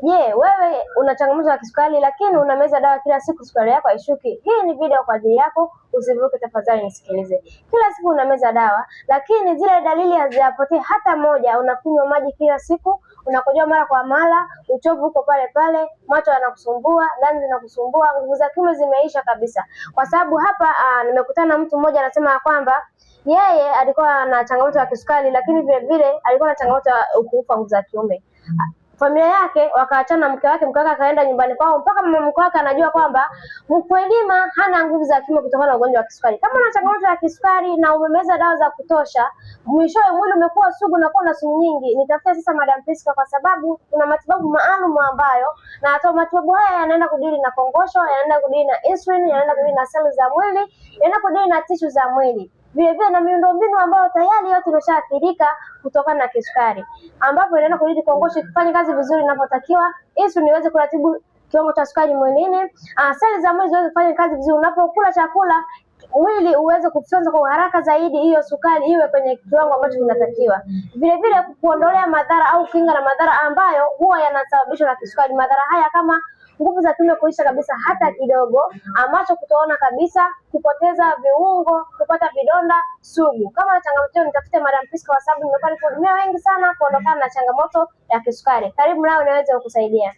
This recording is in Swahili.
Je, wewe una changamoto ya kisukari lakini unameza dawa kila siku, sukari yako haishuki? Hii ni video kwa ajili yako, usivuke tafadhali, nisikilize. Kila siku unameza dawa lakini zile dalili hazijapotea hata moja. Unakunywa maji kila siku, unakojoa mara kwa mara, uchovu uko pale pale, macho yanakusumbua, ganzi zinakusumbua, nguvu za kiume zimeisha kabisa. Kwa sababu hapa nimekutana na mtu mmoja anasema kwamba yeye alikuwa na changamoto ya kisukari, lakini vile vile alikuwa na changamoto ya upungufu wa nguvu za kiume. Familia yake wakaachana, mke wake akaenda nyumbani kwao, mpaka mama mkwe wake anajua kwamba Mkwelima hana nguvu za kiume kutokana na ugonjwa wa kisukari. Kama una changamoto ya kisukari na umemeza dawa za kutosha, mwishowe mwili umekuwa sugu na kuwa na sumu nyingi, nitafute sasa Madam Priska, kwa sababu kuna matibabu maalum ambayo na hata matibabu haya yanaenda kudili na kongosho, yanaenda kudili na insulin, yanaenda kudili na seli za mwili, yanaenda kudili na tishu za mwili vile vile na miundombinu ambayo tayari yote imeshaathirika kutokana na kisukari, ambapo inaenda kurudi kongosho ikifanya kazi vizuri inapotakiwa, insulin iweze kuratibu kiwango cha sukari mwilini, seli za mwili ziweze kufanya kazi vizuri. Unapokula chakula mwili uweze kufyonza kwa haraka zaidi hiyo sukari iwe kwenye kiwango ambacho kinatakiwa. Vile vile kuondolea madhara au kinga na madhara ambayo huwa yanasababishwa na kisukari. Madhara haya kama nguvu za kiume kuisha kabisa hata kidogo, ambacho kutoona kabisa, kupoteza viungo, kupata vidonda sugu. Kama na changamoto hiyo, nitafute Madam Priska kwa sababu nimekuwa nikihudumia wengi sana kuondokana na changamoto ya kisukari. Karibu nawe niweze kukusaidia.